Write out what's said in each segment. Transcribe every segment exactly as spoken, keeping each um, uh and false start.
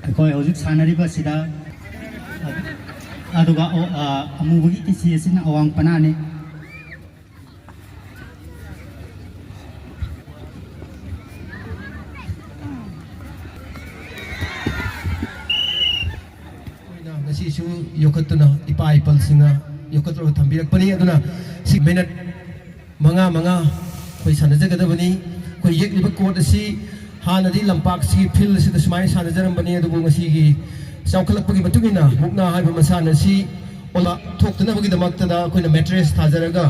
ꯑꯩꯈꯣꯏ ꯍꯧꯖꯤꯛ ꯁꯥꯟꯅꯔꯤꯕ ꯑꯁꯤꯗ, ꯑꯗꯨꯒ ꯑ, ꯑꯃꯨꯕꯒꯤ ꯀꯤꯁꯤ ꯑꯁꯤꯅ ꯑꯋꯥꯡ ꯄꯅꯥꯅꯤ꯫ ꯑꯩꯈꯣꯏꯅ ꯉꯁꯤꯁꯨ ꯌꯣꯛꯈꯠꯇꯨꯅ ꯏꯄꯥ ꯏꯄꯜꯁꯤꯡꯅ ꯌꯣꯛꯈꯠꯂꯒ ꯊꯝꯕꯤꯔꯛꯄꯅꯤ꯫ ꯑꯗꯨꯅ ꯁꯤ ꯃꯤꯅꯠ ꯃꯉꯥ ꯃꯉꯥ ꯑꯩꯈꯣꯏ ꯁꯥꯟꯅꯖꯒꯗꯕꯅꯤ꯫ ꯑꯩꯈꯣꯏ ꯌꯦꯛꯂꯤꯕ ꯀꯣꯔꯠ ꯑꯁꯤ ꯍꯥꯟꯅꯗꯤ ꯂꯝꯄꯥꯛꯁꯤꯒꯤ ꯐꯤꯜ ꯑꯁꯤꯗ ꯁꯨꯃꯥꯏꯅ ꯁꯥꯟꯅꯖꯔꯝꯕꯅꯤ, ꯑꯗꯨꯕꯨ ꯉꯁꯤꯒꯤ ꯆꯥꯎꯈꯠꯂꯛꯄꯒꯤ ꯃꯇꯨꯡ ꯏꯟꯅ ꯃꯨꯛꯅꯥ ꯍꯥꯏꯕ ꯃꯁꯥꯟꯅ ꯑꯁꯤ ꯑꯣꯂꯥ ꯊꯣꯛꯇꯅꯕꯒꯤꯗꯃꯛꯇꯗ ꯑꯩꯈꯣꯏꯅ ꯃꯦꯇ꯭ꯔꯦꯁ ꯊꯥꯖꯔꯒ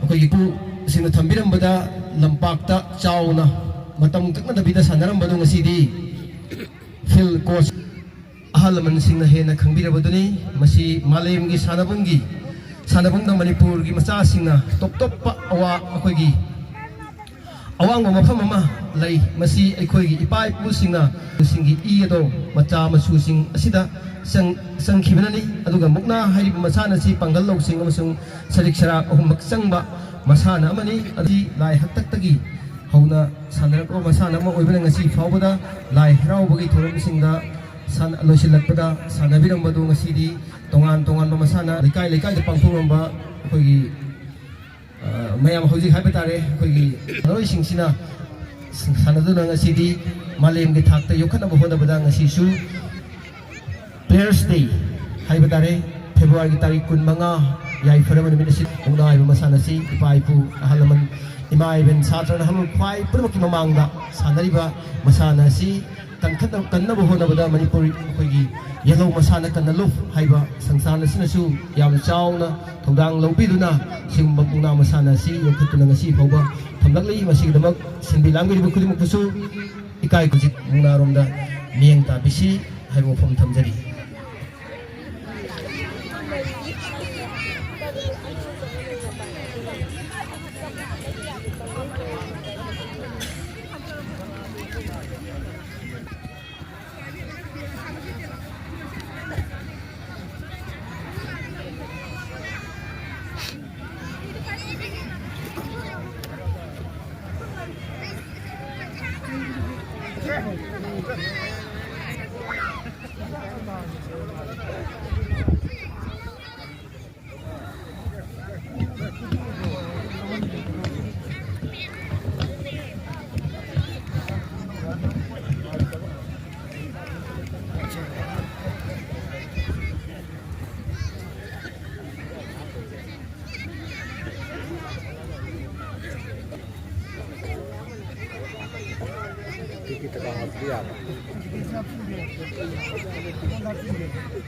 ꯑꯩꯈꯣꯏꯒꯤ ꯄꯨꯁꯤꯡꯅ ꯊꯝꯕꯤꯔꯝꯕꯗ ꯂꯝꯄꯥꯛꯇ ꯆꯥꯎꯅ ꯃꯇꯝ ꯀꯛꯅꯗꯕꯤꯗ ꯁꯥꯟꯅꯔꯝꯕꯗꯨ ꯉꯁꯤꯗꯤ ꯐꯤꯜ ꯀꯣꯔꯠ ꯑꯍꯜ ꯂꯃꯟꯁꯤꯡꯅ ꯍꯦꯟꯅ ꯈꯪꯕꯤꯔꯕꯗꯨꯅꯤ꯫ ꯃꯁꯤ ꯃꯥꯂꯦꯝꯒꯤ ꯁꯥꯟꯅꯕꯨꯡꯒꯤ, ꯁꯥꯟꯅꯕꯨꯡꯗ ꯃꯅꯤꯄꯨꯔꯒꯤ ꯃꯆꯥꯁꯤꯡꯅ ꯇꯣꯞ ꯇꯣꯞꯄ ꯑꯋꯥ-, ꯑꯩꯈꯣꯏꯒꯤ ꯑꯋꯥꯡꯕ ꯃꯐꯝ ꯑꯃ ꯂꯩ꯫ ꯃꯁꯤ ꯑꯩꯈꯣꯏꯒꯤ ꯏꯄꯥ ꯏꯄꯨꯁꯤꯡꯅ ꯁꯤꯡꯒꯤ ꯏ ꯑꯗꯣ ꯃꯆꯥ ꯃꯁꯨꯁꯤꯡ ꯑꯁꯤꯗ ꯆꯪ-, ꯆꯪꯈꯤꯕꯅꯅꯤ꯫ ꯑꯗꯨꯒ ꯃꯨꯛꯅꯥ ꯍꯥꯏꯔꯤꯕ ꯃꯁꯥꯟꯅ ꯑꯁꯤ ꯄꯥꯡꯒꯜ ꯂꯧꯁꯤꯡ ꯑꯃꯁꯨꯡ ꯁꯔꯤꯛ ꯁꯔꯥꯛ ꯑꯍꯨꯝꯃꯛ ꯆꯪꯕ ꯃꯁꯥꯟꯅ ꯑꯃꯅꯤ꯫ ꯑꯗꯨꯗꯤ ꯂꯥꯏ ꯍꯥꯛꯇꯛꯇꯒꯤ ꯍꯧꯅ ꯁꯥꯟꯅꯔꯛꯄ ꯃꯁꯥꯟꯅ ꯑꯃ ꯑꯣꯏꯕꯅ ꯉꯁꯤ ꯐꯥꯎꯕꯗ ꯂꯥꯏ ꯍꯔꯥꯎꯕꯒꯤ ꯊꯧꯔꯝꯁꯤꯡꯗ ꯁꯥꯟ-, ꯂꯣꯏꯁꯤꯜꯂꯛꯄꯗ ꯁꯥꯟꯅꯕꯤꯔꯝꯕꯗꯨ ꯉꯁꯤꯗꯤ ꯇꯣꯉꯥꯟ ꯇꯣꯉꯥꯟꯕ ꯃꯁꯥꯟꯅ ꯂꯩꯀꯥꯏ ꯂꯩꯀꯥꯏꯗ ꯄꯥꯡꯊꯣꯛꯂꯝꯕ ꯑꯩꯈꯣꯏꯒꯤ, ꯑ, ꯃꯌꯥꯝ ꯍꯧꯖꯤꯛ ꯍꯥꯏꯕ ꯇꯥꯔꯦ, ꯑꯩꯈꯣꯏꯒꯤ ꯁꯥꯟꯅꯔꯣꯏꯁꯤꯡꯁꯤꯅ ꯁꯥꯟꯅꯗꯨꯅ ꯉꯁꯤꯗꯤ ꯃꯥꯂꯦꯝꯒꯤ ꯊꯥꯛꯇ ꯌꯣꯛꯈꯠꯅꯕ ꯍꯣꯠꯅꯕꯗ ꯉꯁꯤꯁꯨ Players Day ꯍꯥꯏꯕ ꯇꯥꯔꯦ, ꯐꯦꯕ꯭ꯔꯨꯋꯥꯔꯤꯒꯤ ꯇꯥꯔꯤꯛ ꯀꯨꯟꯃꯉꯥ, ꯌꯥꯏꯐꯔꯕ ꯅꯨꯃꯤꯠ ꯑꯁꯤ ꯃꯨꯛꯅꯥ ꯍꯥꯏꯕ ꯃꯁꯥꯟꯅ ꯑꯁꯤ ꯏꯄꯥ ꯏꯄꯨ, ꯑꯍꯜ ꯂꯃꯟ, ꯏꯃꯥ ꯏꯕꯦꯟ, ꯁꯥꯇ꯭ꯔ ꯅꯍꯥꯔꯣꯜ ꯈ꯭ꯋꯥꯏ ꯄꯨꯝꯅꯃꯛꯀꯤ ꯃꯃꯥꯡꯗ ꯁꯥꯟꯅꯔꯤꯕ ꯃꯁꯥꯟꯅ ꯑꯁꯤ ꯀꯟꯈꯠꯅ-, ꯀꯟꯅꯕ ꯍꯣꯠꯅꯕꯗ ꯃꯅꯤꯄꯨꯔ ꯑꯩꯈꯣꯏꯒꯤ ꯌꯦꯜꯍꯧ ꯃꯁꯥꯟꯅ ꯀꯟꯅ ꯂꯨꯞ ꯍꯥꯏꯕ ꯁꯪꯁꯊꯥꯟ ꯑꯁꯤꯅꯁꯨ ꯌꯥꯝ ꯆꯥꯎꯅ ꯊꯧꯗꯥꯡ ꯂꯧꯕꯤꯗꯨꯅ ꯁꯤꯒꯨꯝꯕ ꯃꯨꯛꯅꯥ ꯃꯁꯥꯟꯅ ꯑꯁꯤ ꯌꯣꯛꯈꯠꯇꯨꯅ ꯉꯁꯤ ꯐꯥꯎꯕ ꯊꯝꯂꯛꯂꯤ꯫ ꯃꯁꯤꯒꯤꯗꯃꯛ ꯁꯤꯟꯕꯤ ꯂꯥꯡꯕꯤꯔꯤꯕ ꯈꯨꯗꯤꯡꯃꯛꯄꯨꯁꯨ ꯏꯀꯥꯏ ꯈꯨꯝꯅꯖꯩ꯫ ꯃꯨꯛꯅꯥꯔꯣꯝꯗ ꯃꯤꯠꯌꯦꯡ ꯇꯥꯕꯤꯁꯤ ꯍꯥꯏꯕ ꯋꯥꯐꯝ ꯊꯝꯖꯔꯤ꯫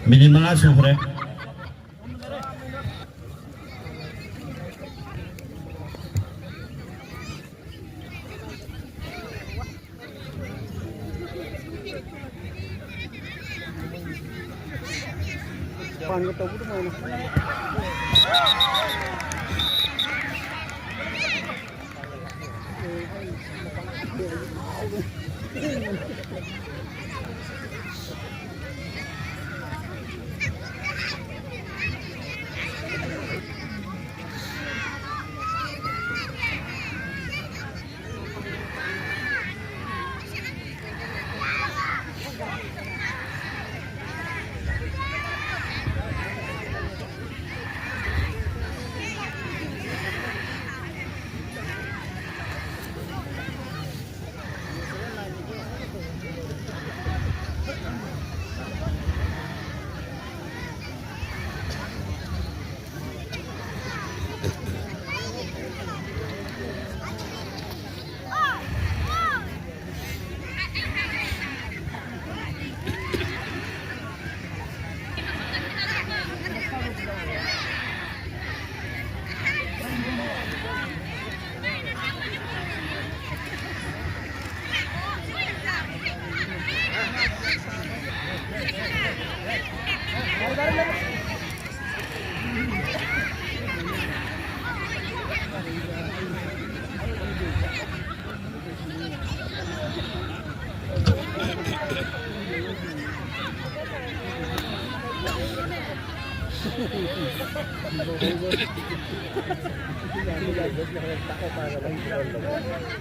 ꯃꯤꯅꯤꯠ ꯃꯉꯥ ꯁꯨꯈ꯭ꯔꯦ꯫ ꯄꯥꯟꯒ ꯇꯧꯕ ꯑꯗꯨꯃꯥꯏꯅ꯫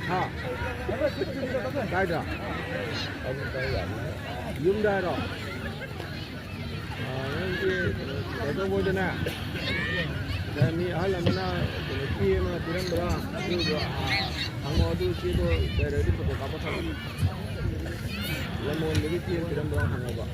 ꯍꯥ? ꯀꯥꯏꯗ? ꯌꯨꯝꯗ ꯍꯥꯏꯔꯣ? ꯅꯪꯒꯤ ꯀꯩꯅꯣ ꯇꯧꯕꯣꯏꯗꯅꯦ, ꯁꯤꯗ ꯃꯤ ꯑꯍꯜ ꯑꯃꯅ ꯀꯩꯅꯣ ꯆꯦ ꯑꯃ ꯄꯤꯔꯝꯕ꯭ꯔꯥ? ꯑꯗꯨꯗꯣ ꯍꯪꯉꯣ, ꯑꯗꯨ ꯆꯦꯗꯣ ꯂꯩꯔꯗꯤ ꯐꯣꯇꯣ ꯀꯥꯞꯄ ꯊꯝꯃꯣ꯫ ꯂꯝꯃꯣꯟꯕꯒꯤ ꯆꯦ ꯑꯃ ꯄꯤꯔꯝꯕ꯭ꯔꯥ ꯍꯪꯉꯣꯕ꯫